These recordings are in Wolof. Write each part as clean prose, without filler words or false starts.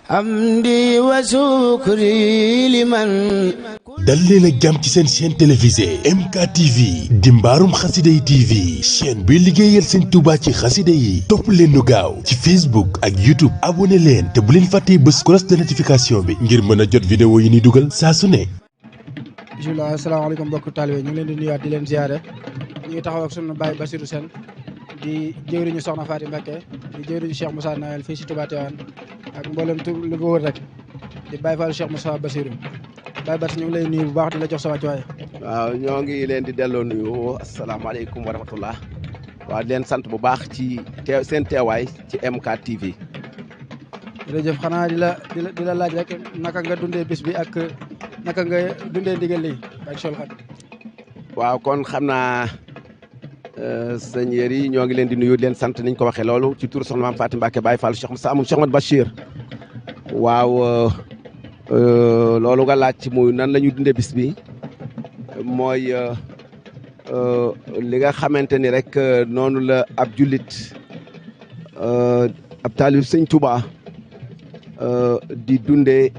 hamdi wa shukri liman dal leen ak jàmm ci seen chaîne télévisée MKTV di mbaarum xasida yi TV chaîne bi liggéeyal seen Touba ci xasida yi topp leen nu gaaw ci Facebook ak YouTube abonné leen te bu leen fàttee bës cloche de notification bi ngir mën a jot vidéo yi ni dugal saa su ne. bismillah asalaamaaleykum mbokk taalibe ñu ngi leen di nuyuwaat di leen ziare ñu ngi taxaw ak sunu baay Bassirou Sène di jëwriñu Soxna Faty Mbacké di jëwriñu Cheikh Moussa Nawel fii si Touba Tivaouane ak mboolem lu ko wër rek di Baye Fall Cheikh Moussa Bassirou Baye Bass ñu ngi lay nuyu bu baax di la jox sa wàccuwaay. waaw ñoo ngi leen di delloo nuyu asalaamaaleykum wa rahmatullah waaw di leen sant bu baax ci seen teewaay ci MKTV. jërëjëf xanaa di la laaj rek naka nga dundee bis bi ak naka nga dundee ndigal lii ak sol xam. waaw kon xam naa sëñ yi ñoo ngi leen di nuyu di leen sant niñ ko waxee loolu ci turu soxna Maam Faty Mbacké Baye Fall Cheikh Moussa Cheikh Ahmadou Bachir waaw loolu nga laaj ci muy nan la ñuy dundee bis bi mooy li nga xamante ni rek noonu la ab jullit ab taalib sëñ Touba di dundee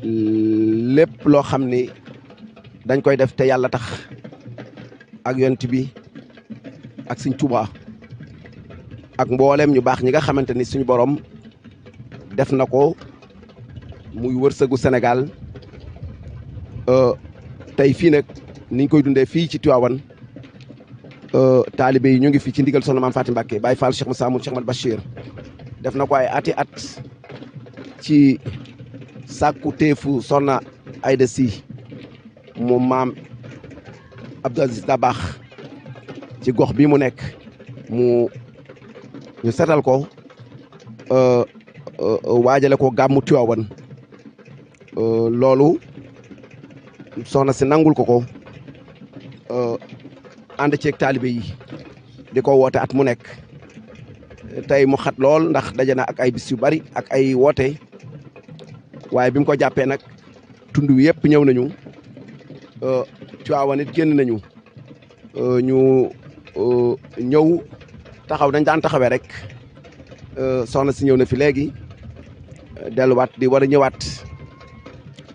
lépp loo xam ni dañ koy def te yàlla tax ak yonent bi ak sëñ Touba ak mboolem ñu baax ñi nga xamante ni suñu borom def na ko muy wërsëgu Sénégal tey fii nag niñ koy dundee fii ci Tivaouane taalibe yi ñu ngi fi ci ndigal soxna Maam Faty Mbacké Baye Fall Cheikh Moussa Cheikh Ahmadou Bachir def na ko ay ati at ci sàkku teefu soxna Aïda Sy moom maam Abdou Aziz Dabakh ci gox bi mu nekk ñu setal ko waajale ko gàmmu Tivaouane loolu soxna si nangul ko ànd ceeg taalibe yi di ko woote at mu nekk tey mu xat lool ndax daje na ak ay bis yu bari ak ay woote waaye bi mu ko jàppee nag tund wi yëpp ñëw nañu Tivaouane it génn nañu ñu ñëw taxaw dañ daan taxawee rek soxna si ñëw na fi léegi delluwaat di war a ñëwaat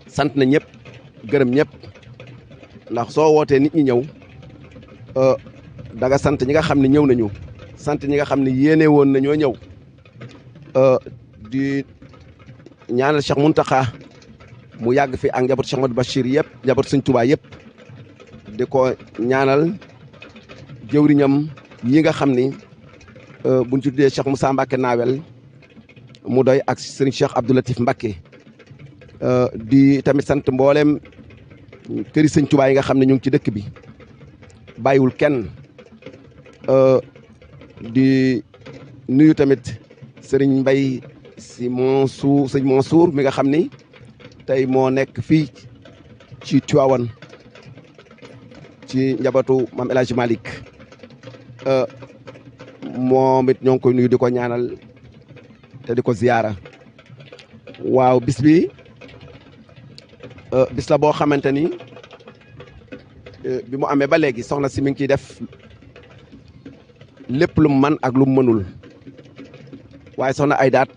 sant na ñëpp gërëm ñëpp ndax soo wootee nit ñi ñëw da nga sant ñi nga xam ne ñëw nañu sant ñi nga xam ne yéene woon nañoo ñëw di ñaanal Cheikh Mountakha mu yàgg fi ak njaboot Cheikh Ahmadou Bachir yëpp njaboot Sëñ Touba yëpp di ko ñaanal jëwriñam yi nga xam ni buñ ci tuddee Cheikh Moussa Mbacké Nawel mu doy ak sëriñ Cheikh Abdou Latif Mbacké di tamit sant mboolem këri Sëñ Touba yi nga xam ne ñu ngi ci dëkk bi bàyyiwul kenn di nuyu tamit sëriñ Mbay si sëñ Mansour mi nga xam ni tey moo nekk fii ci Tivaouane ci njabootu Maam El Hadji Malick moom it ñoo ngi koy nuyu di ko ñaanal te di ko ziyaara waaw bis bi bis la boo xamante ni bi mu amee ba léegi soxna si mi ngi ciy def lépp lu mu man ak lu mu mënul waaye soxna ay daat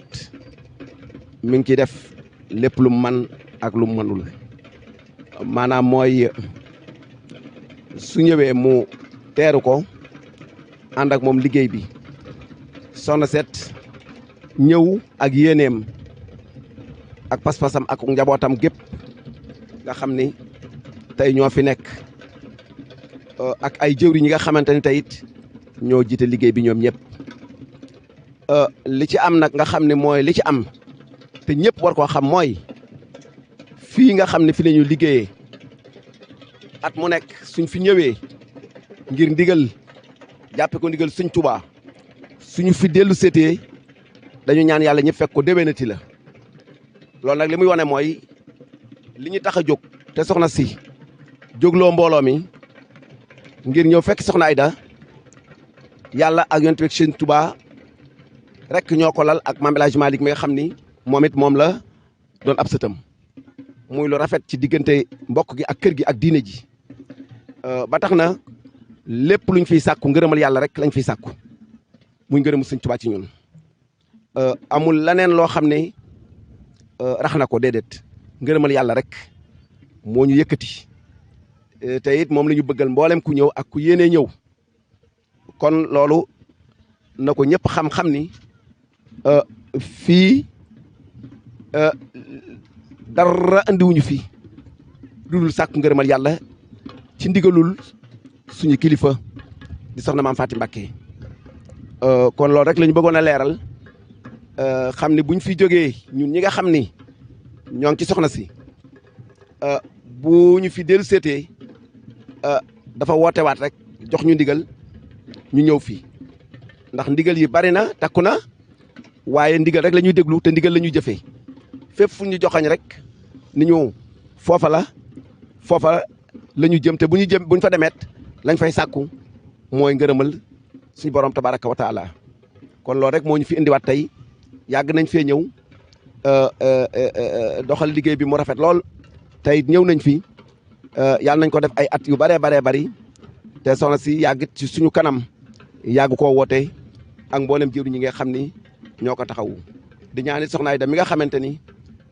mi ngi ciy def lépp lu mu man ak lu mu mënul maanaam mooy su ñëwee mu teeru ko ànd ak moom liggéey bi soxna set ñëw ak yéeneem ak pas-pasam ak njabootam gépp nga xam ni tey ñoo fi nekk ak ay jëwri ñi nga xamante ni tey it ñoo jiite liggéey bi ñoom ñëpp li ci am nag nga xam ne mooy li ci am te ñëpp war koo xam mooy fii nga xam ne fi la ñu liggéeyee at mu nekk suñ fi ñëwee ngir ndigal jàppe ko ndigal Sëñ Touba suñu fi dellu seetee dañu ñaan yàlla ñëpp fekk ko déwénati la loolu nag li muy wane mooy li ñu tax a jóg te soxna si jógloo mbooloo mi ngir ñëw fekk soxna Aïda yàlla ak yonent bi Sëñ Touba rek ñoo ko lal ak Maam El Hadji Malick mi nga xam ni moom it moom la doon ab sëtam muy lu rafet ci diggante mbokk gi ak kër gi ak diine ji ba tax na lépp luñ fiy sàkku ngërëmal yàlla rek lañ fiy sàkku muy ngërëmu Sëñ Touba ci ñun amul leneen loo xam ne rax na ko déedéet ngërëmal yàlla rek moo ñu yëkkati te it moom la ñu bëggal mboolem ku ñëw ak ku yéenee ñëw kon loolu na ko ñëpp xam-xam ni fii dara andiwuñu fi dudul sàkku ngërëmal yàlla ci ndigalul suñu kilifa di soxna maam Faty Mbacké kon loolu rek la ñu bëggoon a leeral xam ni buñ fi jógee ñun ñi nga xam ni ñoo ngi ci soxna si bu ñu fi dellu seetee dafa woote waat rek jox ñu ndigal ñu ñëw fii ndax ndigal yi bari na takku na waaye ndigal rek la ñuy déglu te ndigal la ñuy jëfee fépp fu ñu joxañ rek ni ñu foofa la ñu jëm te bu ñu fa demeet lañ fay sàkku mooy ngërëmal suñu borom tabaraka wa taala kon loolu rek moo ñu fi indiwaat tey yàgg nañ fee ñëw doxal liggéey bi mu rafet lool tey ñëw nañ fi yàlla nañ ko def ay at yu baree bari te soxna si yàgg ci suñu kanam yàgg koo woote ak mboolem jëwriñ ñi nga xam ni ñoo ko taxawu di ñaanit soxna Aida mi nga xamante ni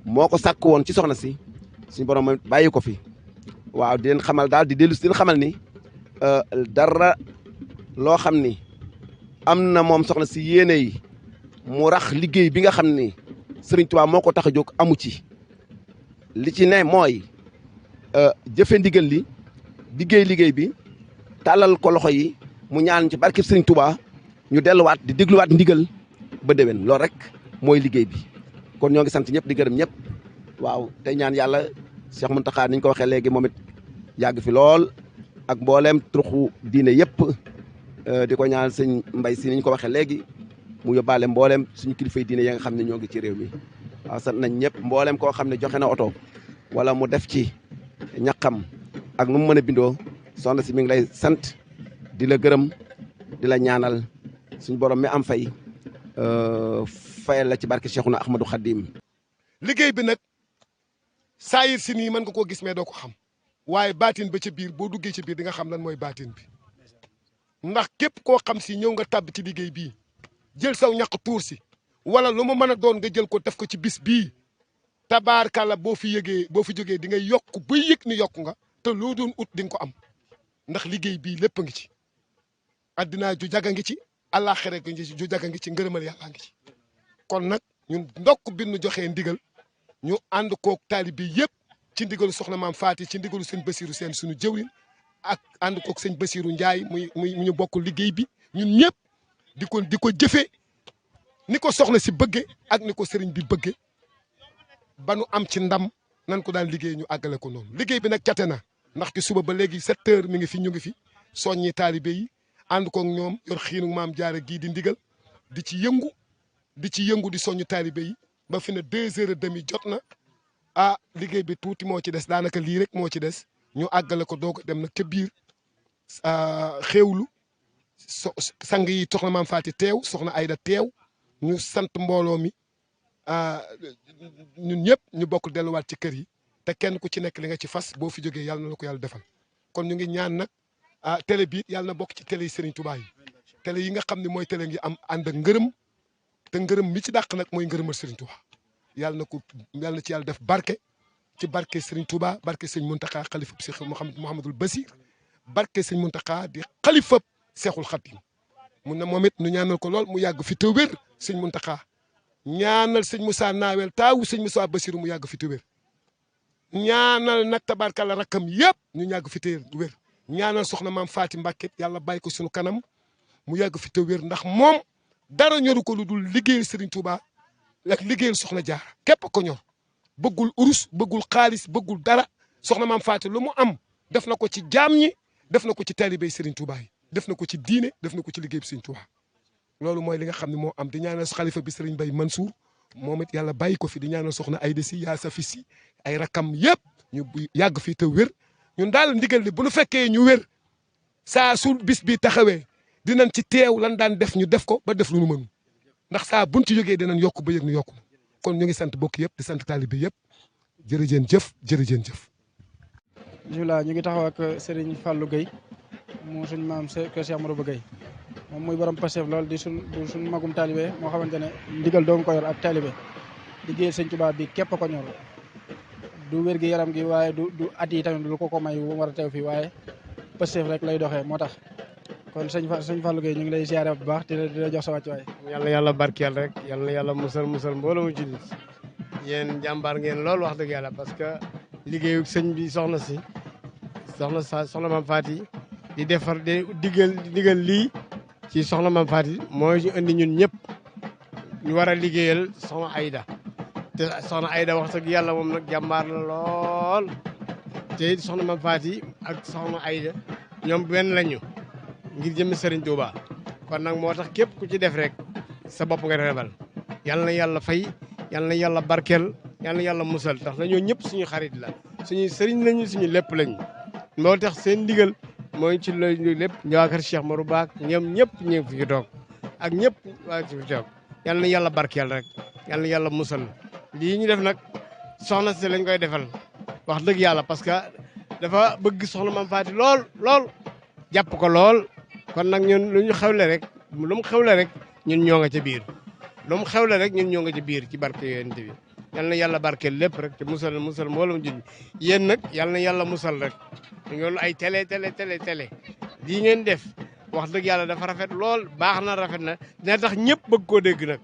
moo ko sàkk woon ci soxna si suñu borom bàyyi ko fi waaw di leen xamal daal di dellu si leen xamal ni dara loo xam ni am na moom soxna si yéene yi mu rax liggéey bi nga xam ni Sëriñ Tuubaa moo ko tax a jóg amu ci li ci ne mooy jëfe ndigal li liggéey bi tàllal ko loxo yi mu ñaan ci barkeb Sëriñ Tuubaa ñu delluwaat di dégluwaat ndigal ba déwén loolu rek mooy liggéey bi kon ñoo ngi sant ñëpp di gërëm ñëpp waaw tey ñaan yàlla Cheikh Mountakha ni ñu ko waxee léegi moom it yàgg fi lool ak mbooleem turuxu diine yëpp di ko ñaan sëñ Mbay si ni ñu ko waxee léegi mu yóbbaale mbooleem suñu kilifay diine ya nga xam ne ñoo ngi ci réew mi waaw sant nañ ñëpp mbooleem koo xam ne joxe na oto wala mu def ci ñaqam ak nu mu mën a bindoo soxna si mi ngi lay sant di la gërëm di la ñaanal suñu borom mi am fay fayal la ci barke Cheikhuna Ahmadou Khadim. liggéey bi nag saayir si nii mën nga koo gis mais doo ko xam waaye baatin ba ca biir boo duggee ci biir di nga xam lan mooy baatin bi ndax képp koo xam si ñëw nga tàbb ci liggéey bii jël saw ñaq tuur si wala lu mu mën a doon nga jël ko def ko ci bis bii tabaarkàlla boo fi jógee di nga yokk ba yëg ni yokk nga te loo doon ut di nga ko am ndax liggéey bii lépp a ngi ci addinaa ju jaga ngi ci àllaaxira ju jaga ngi ci ngërëmal yàlla ngi ci kon nag ñun ndokk bi nu joxee ndigal ñu ànd koog taalibe bi yëpp ci ndigalu soxna maam Faty ci ndigalu sëñ Basiru Seen suñu jëwriñ ak ànd koog sëñ Basiru Njaay muy ñu bokk liggéey bi ñun ñëpp di ko jëfee ni ko soxna si bëgge ak ni ko sëriñ bi bëgge ba nu am ci ndam nan ko daan liggéey ñu àggale ko noonu liggéey bi nag cate na ndax ci suba ba léegi 7 heures mi ngi fi ñu ngi fi soññi taalibe yi ànd koog ñoom yor xiinu maam jaara gii di ndigal di ci yëngu di soññu taalibe yi ba fi ne 2h30 jot na liggéey bi tuuti moo ci des daanaka lii rek moo ci des ñu àggale ko doog a dem nag ca biir xéewlu sang yi soxna maam Faty teew soxna Aida teew ñu sant mbooloo mi ñun ñëpp ñu bokk delluwaat ci kër yi te kenn ku ci nekk li nga ci fas boo fi jógee yàlla na la ko yàlla defal kon ñu ngi ñaan nag télé bi yàlla na bokk ci télé yi Serigne Touba yi télé yi nga xam ne mooy télé ngi am ànd ak ngërëm te ngërëm mi ci dàq nag mooy ngërëmal Serigne Touba yàlla na ci yàlla def barke ci barke Serigne Touba barke Serigne Mountakha xalifab Cheikh Mouhamadul Basir barke Serigne Mountakha di xalifab Cheikhul Khadim mun na moom it nu ñaanal ko lool mu yàgg fi te wér Serigne Mountakha ñaanal sëñ Moussa Nawel taawu sëñ Moussa Bassirou mu yàgg fi te wér ñaanal nag tabarkalla rakkam yëpp ñu yàgg fi te wér ñaanal soxna maam Faty Mbacké yàlla bàyyi ko sunu kanam mu yàgg fi te wér ndax moom dara ñoru ko lu dul liggéeyal Serigne Touba ak liggéeyal soxna Jaara képp ko ñor bëggul urus bëggul xaalis bëggul dara soxna maam Faty lu mu am def na ko ci jaam ñi def na ko ci talibé Serigne Touba yi def na ko ci diine def na ko ci liggéey bi Serigne Touba loolu mooy li nga xam ne moo am di ñaanal xalifa bi Serigne Baye Mansour moom it yàlla bàyyi ko fi di ñaanal soxna Aïda si yaa sa fi si ay rakam yëpp ñu yàgg fii te wér ñun daal ndigal li bu nu fekkee ñu wér saa su bis bi taxawee dinañ ci teew lan daan def ñu def ko ba def lu nu mënu ndax saa buñ ci jógee dinañ yokk ba yëg nu yokku kon ñu ngi sant bokk yëpp di sant taalibe yëpp jërëjeen jëf jërëjeen jëf. bisimilah ñu ngi taxaw ak Serigne Fallou Gueye mu suñ maam kër Cheikh Mourou Gueye moom muy borom Pastef lool di suñ magum taalibe moo xamante ne ndigal doomu ko yor ak taalibe liggéeyal sëñ Tuubaa bi képp ko ñor du wér gi yaram gi waaye du at yi tamit lu ko may war a teew fii waaye Pastef rek lay doxee moo tax kon sëñ Fallou Gueye ñu ngi lay ziare bu baax di la jox sa wàccuwaay. yàlla yàlla barkeel rek yàlla yàlla musal mbooloo ci nit yéen jàmbaar ngeen lool wax dëgg yàlla parce que liggéeyu sëñ bi soxna Mame Faty di defar di digal lii ci soxna Mame Faty mooy ñu indi ñun ñëpp ñu war a liggéeyal soxna Aïda te soxna Aïda wax dëgg yàlla moom nag jàmbaar la lool te soxna Mame Faty ak soxna Aïda ñoom benn lañu ngir jëmmi Serigne Touba kon nag moo tax képp ku ci def rek sa bopp nga defal yàlla na yàlla fay yàlla na yàlla barkeel yàlla na yàlla musal tax na ñoo ñëpp suñu xarit la suñuy sëriñ lañu suñu lépp lañu moo tax seen ndigal mooy ci loolu lépp waa kër Cheikh Marou Ba ñoom ñëpp ñu ngi fi toog ak ñëpp waa fi toog yàlla na yàlla barkeel rek yàlla na yàlla musal lii ñu def nag soxna si lañ koy defal wax dëgg yàlla parce que dafa bëgg soxna Mame Faty lool jàpp ko lool kon nag ñun lu ñu xewle rek lu mu xewle rek ñun ñoo nga ca biir lu mu xewle rek ñun ñoo nga ca biir ci barke yonent bi yal na yàlla barkeel lépp rek te musal mbooloo jur yéen nag yal na yàlla musal rek ñu ay télé lii ngeen def wax dëgg yàlla dafa rafet lool baax na rafet na dina tax ñëpp bëgg koo dégg nag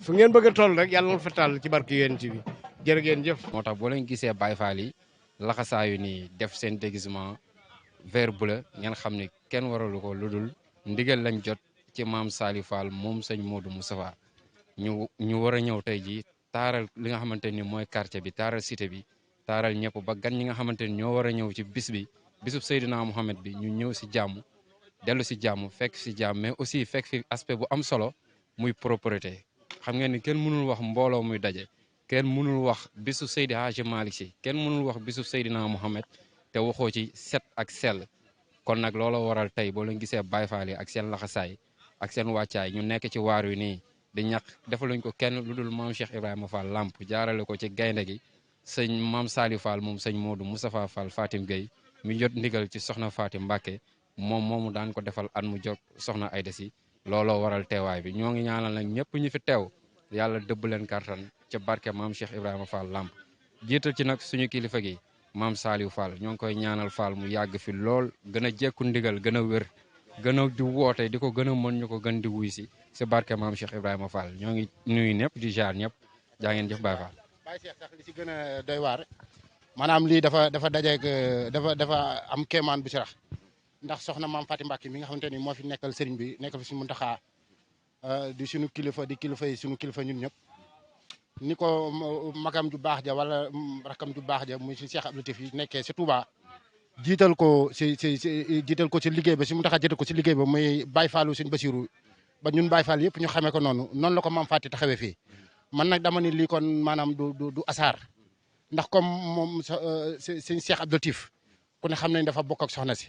fu ngeen bëgg a toll rek yàlla na fa tàll ci barke yonent bi jërë ngeen jëf. moo tax boo leen gisee Baye Fall yi laxasaayu nii def seen déguisement vert bleu ngeen xam ni kenn waralu ko lu dul ndigal lañ jot ci maam Saliou Fall moom sëñ Modou Moustapha ñu war a ñëw tey jii taaral li nga xamante ni mooy quartier bi taaral cité bi taaral ñëpp ba gan ñi nga xamante ni ñoo war a ñëw ci bis bi bisub Seydina Mohamed bi ñu ñëw si jàmm dellu si jàmm fekk si jàmm mais aussi fekk fi aspect bu am solo muy propreté xam ngeen ni kenn mënul wax mbooloo muy daje kenn mënul wax bisu Seydi Hadji Malick Sy kenn mënul wax bisu Seydina Mohamed te waxoo ci set ak sell kon nag looloo waral tey boo leen gisee Baye Fall yi ak seen laxasaay ak seen wàccaay ñu nekk ci waar wi nii di ñàkk defaluñ ko kenn lu dul maam Cheikh Ibrahima Fall Lamp jaarale ko ci gaynde gi sëñ maam Saliou Fall moom sëñ Modou Moustapha Fall Fatim Gueye mi jot ndigal ci soxna Fatim Mbacke moom moomu daan ko defal at mu jot soxna Aïda Sy looloo waral teewaay bi ñoo ngi ñaanal nag ñëpp ñu fi teew yàlla dëbb leen kartan ca barke maam Cheikh Ibrahima Fall Lamp jiital ci nag suñu kilifa gi maam Saliou Fall ñoo ngi koy ñaanal Fall mu yàgg fi lool gën a jekku ndigal gën a wér gën a di woote di ko gën a mën ñu ko gën di wuy si barke maam Cheikh Ibrahima Fall ñoo ngi nuyu ñëpp di jaar ñëpp jaa ngeen jëf Baye Fall. Baye Cheikh sax li ci gën a doy waar maanaam lii dafa dajeeg dafa am kéemaan bu ci rax ndax soxna maam Fatim Mbacke mi nga xamante ni moo fi nekkal sëriñ bi nekkal fi suñu Muntaxa di suñu kilifa di kilifa yi suñu kilifa ñun ñëpp ni ko magam ju baax ja wala rakam ju baax ja muy si Cheikh Abdou Latif yi nekkee si Touba jiital ko si liggéey ba si Muntaxa jiital ko si liggéey ba muy Baye Fallu suñu Basiru ba ñun Baye Fall yëpp ñu xamee ko noonu la ko maam Faty taxawee fii man nag dama ni lii kon maanaam du asaar ndax comme moom sëñ Cheikh Abdou Latif ku ne xam nañ dafa bokk ak soxna si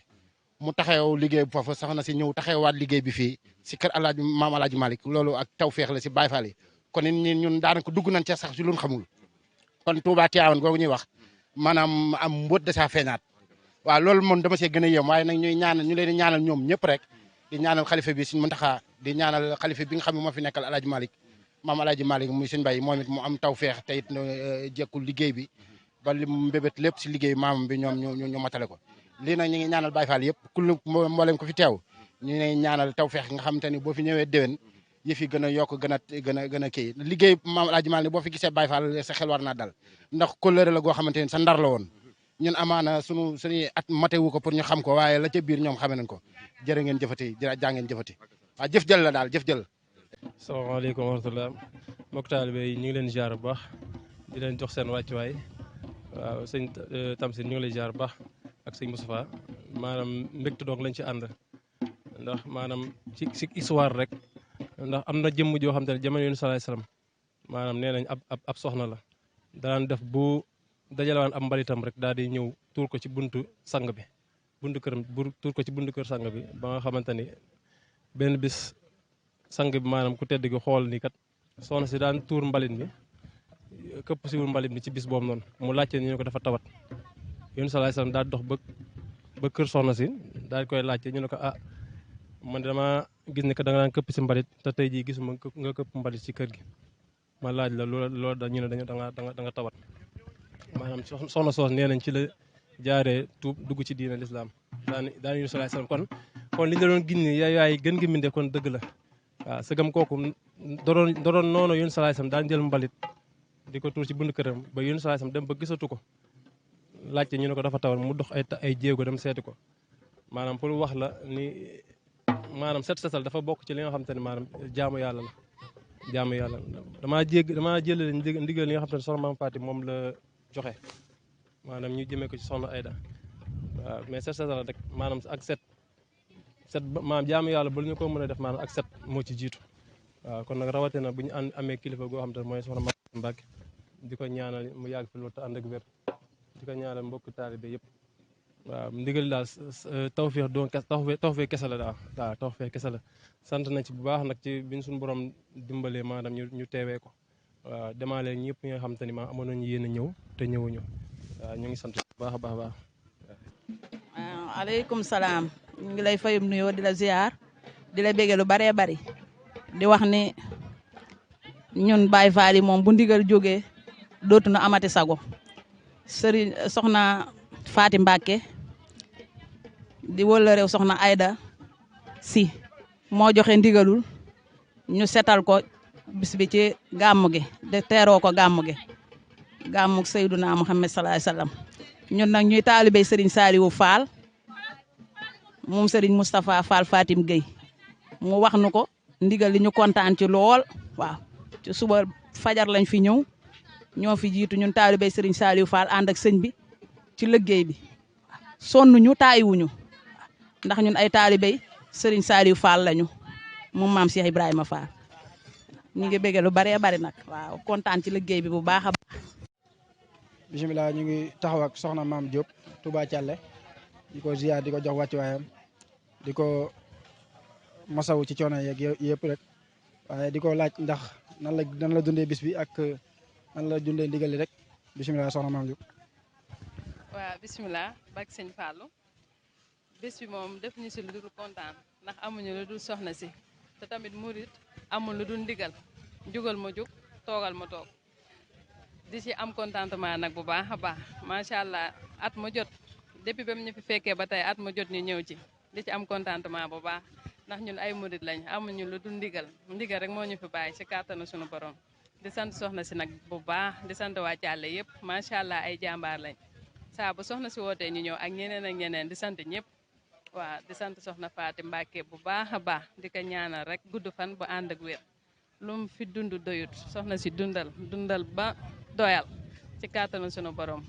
mu taxaw liggéey bu foofu soxna si ñëw taxawaat liggéey bi fii si kër maam Alaaji Malick loolu ak tawfeex la si Baye Fall yi kon ñun daanaka dugg nañ ca sax si lu xamul kon Touba Tivaouane googu ñuy wax maanaam am mbóot de saa feeñaat waaw loolu moom dama see gën a yéem waaye nag ñu leen di ñaanal ñoom ñëpp rek di ñaanal xalifa bi suñu Muntaxa di ñaanal xalifa bi nga xam ne moo fi nekkal Alaaji Malick maam Alaaji Malick muy sëñ Baye moom it mu am tawfeex te it jekkul liggéey bi ba li mu mbébét lépp si liggéey maamam bi ñoom ñu matale ko lii nag ñu ngi ñaanal Baye Fall yëpp kullu mboolem ko fi teew ñu ngi ñaanal tawfeex nga xamante ni boo fi ñëwee déwén yëf yi gën a yokk gën a kii liggéey maam Alaaji Malick boo fi gisee Baye Fall sa xel war naa dal ndax kóllëre la goo xamante ni sa ndar la woon ñun amaana suñuy at matewu ko pour ñu xam ko waaye la ca biir ñoom xame nañ ko jërë ngeen jëfati jaa ngeen jëfati waaw jëf jël la daal jëf jël. salaamaaleykum wa rahmatulah mbokk taalibe yi ñu ngi leen ziar bu baax di leen jox seen wàccuwaay waaw sëñ Tamsir ñu ngi lay ziar bu baax ak sëñ Moustapha maanaam mbégte doog lañ ci ànd ndax maanaam ci histoire rek ndax am na jëmm joo xam te ne jamono yi salaay salaam maanaam nee nañ ab soxna la daan def bu dajalewaan ab mbalitam rek daal di ñëw tuur ko ci buntu sang bi tuur ko ci buntu kër sang bi ba nga xamante ni benn bis sang bi maanaam ku tedd gi xool ni kat soxna si daan tuur mbalit mi këpp siwul mbalit mi ci bis boobu noonu mu laajte ñu ne ko dafa tawat yoonu salaay salaam daal dox ba kër soxna si daal koy laajte ñu ne ko ah man dama gis ne que da nga daan këpp si mbalit te tey jii gisuma nga këpp mbalit ci kër gi ma laaj la loolu da ñu ne da nga tawat maanaam soxna soos nee nañ ci la jaaree tuub dugg ci diina lislaam daan yu salaay salaam kon li ñu doon gis ni yaay gën gi minde kon dëgg la waaw sëgam kooku doon noonu yun salaay salaam daan jël mbalit di ko tuur ci bundu këram ba yun salaay salaam dem ba gisatu ko laajte ñu ne ko dafa tawat mu dox ay jéego dem seeti ko maanaam pour wax la ni maanaam setal dafa bokk ci li nga xam te ne maanaam jaamu yàlla damaa jëlale ndigal li nga xam te ne soxna Maam Faty moom la joxe maanaam ñu jëmee ko ci soxna Aida waaw mais setal rek maanaam ak set maanaam jaamu yàlla ba lu ñu ko mën a def maanaam ak set moo ci jiitu waaw kon nag rawatina bu ñu amee kilifa goo xam te ne mooy soxna Maam Faty Mbacké di ko ñaanal mu yàgg fi loolu te ànd ak wér di ko ñaanal mbokk taalibe yëpp waaw ndigal daal tawfeex kese la daal waaw tawfeex kese la sant nañ ci bu baax nag ci biñ suñu borom dimbalee maanaam ñu teewee ko waaw demaale ñëpp ñi nga xam te ni maa amoon nañu yéen a ñëw te ñëwuñu waaw ñu ngi sant bu baax a baax a baax. waaw aleykum salaam ñu ngi lay fayum nuyoo di la ziar di la bége lu baree bari di wax ni ñun Baye Fall yi moom bu ndigal jógee dootu na amati sago sëriñ soxna Faty Mbacké di wala réew soxna Aida si moo joxe ndigalul ñu setal ko bis bi ci gàmmu gi de teeroo ko gàmmu gi gàmmu Seyduna Muhammad sallallahu alayhi wasallam ñun nag ñuy taalibey Serigne Saliou Fall moom Serigne Moustapha Fall Fatim Gueye mu wax nu ko ndigal li ñu kontaan ci lool waaw ci suba fajar lañ fi ñoo fi jiitu ñun taalibey Serigne Saliou Fall ànd ak sëñ bi ci liggéey bi sonn ñu taayiwuñu ndax ñun ay taalibey Serigne Saliou Fall lañu moom maam Cheikh Ibrahima Fall ñu ngi bëgg lu baree bari nag waaw kontaan ci liggéey bi bu baax a baax. bisimilah ñu ngi taxaw ak soxna maam Diop Touba Thialé di ko ziar di ko jox wàccuwaayam di ko masawu ci coono yeeg yëpp rek waaye di ko laaj ndax nan la dundee bis bi ak nan la dundee ndigal li rek bisimilah soxna maam Diop. waaw bisimilah bak sëñ Fallou bés bi moom def ñu si lu dul kontaan ndax amuñu lu dul soxna si te tamit murit amul lu dul ndigal jugal ma jug toogal ma toog di ci am contentement nag bu baax a baax macha allah at ma jot depuis ba mu ñu fi fekkee ba tey at ma jot ñu ñëw ci di ci am contentement bu baax ndax ñun ay murit lañ amuñu lu dul ndigal rek moo ñu fi bàyyi ci kàttanu suñu borom di sant soxna si nag bu baax di sant waa Thialé yëpp macha allah ay jàmbaar lañ saa bu soxna si wootee ñu ñëw ak ñeneen ak ñeneen di sant ñëpp waaw di sant soxna Faty Mbacké bu baax a baax di ko ñaanal rek gudd fan bu ànd ak wér lu mu fi dund doyut soxna si dundal ba doyal ci kàttanu sunu borom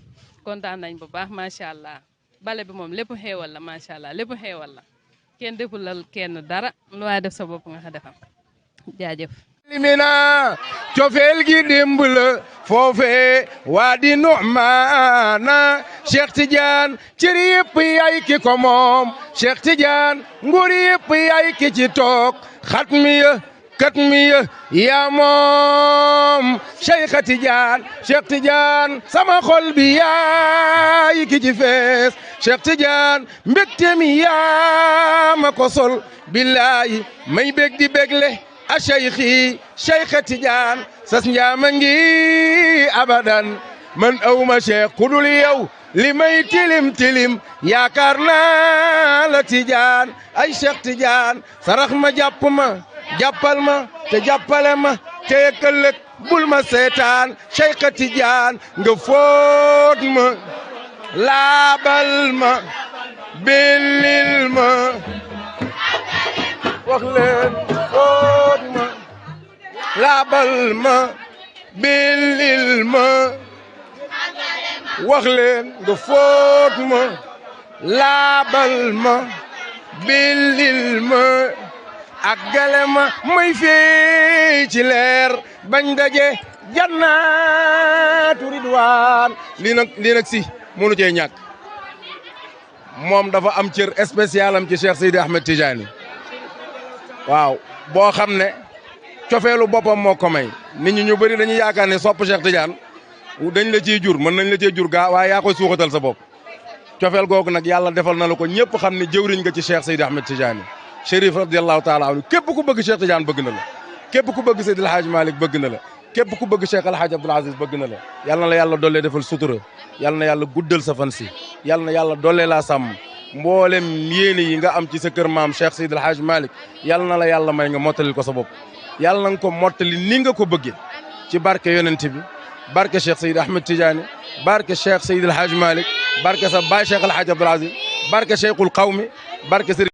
kontaan nañ bu baax macha allah bale bi moom lépp xéewal la macha allah lépp xéewal la kenn defulal kenn dara lu waay def sa bopp nga xa defam jaajëf. limina cofeel gi démb la foofe waa di Nu'maana Cheikh Tidiane cër yëpp yaay ki ko moom Cheikh Tidiane nguur yëpp yaay ki ci toog xatmiya katmiya yaa moom Cheikh Tidiane sama xol bi yaay ki ci fees Cheikh Tidiane mbégte mi yaa ma ko sol billahi may bég di bégle a Cheikh Tidiane sas njaama ngi abadan man awma cheikh kudul yow li may tilim yaakaar naa la Tidiane ay Cheikh Tidiane sarax ma jàpp ma jàppal ma te jàppale ma te këllëg bul ma seetaan Cheikh Tidiane nga fóot ma laabal ma bellil ma wax leen fóot ma laabal ma bellil ma wax leen nga fóot ma laabal ma bellil ma ak gale ma may fee ci leer bañ daje jannaatu ridwaan lii nag si mënu cee ñàkk moom dafa am cër spécial am ci Cheikh Seydi Ahmed Tidiane waaw boo xam ne cofeelu boppam moo ko may nit ñi ñu bëri dañuy yaakaar ne sopp Cheikh Tidiane dañ la ciy jur mën nañ la ciy jur gaa waaye yaa koy suuxatal sa bopp cofeel googu nag yàlla defal na la ko ñëpp xam ne jëwriñ nga ci Cheikh Seydi Ahmed Tidiane Chérif radiyallahu taala anhu képp ku bëgg Cheikh Tidiane bëgg na la képp ku bëgg Seydi El Hadji Malick bëgg na la képp ku bëgg Cheikh El Hadj Abdoul Aziz bëgg na la yal na la yàlla dollee defal sutura yal na yàlla guddal sa fan si yal na yàlla dollee laa sàmm mboolem yéene yi nga am ci sa kër maam Cheikh Seydil Hadj Malick yal na la yàlla may nga mottalil ko sa bopp yal na nga ko mottali ni nga ko bëggee ci barke yonent bi barke Cheikh Seydi Ahmed Tidiane barke Cheikh Seydil Hadj Malick barke sa baay Cheikh El Hadj Abdoul Aziz barke Cheikhul Qawmi barke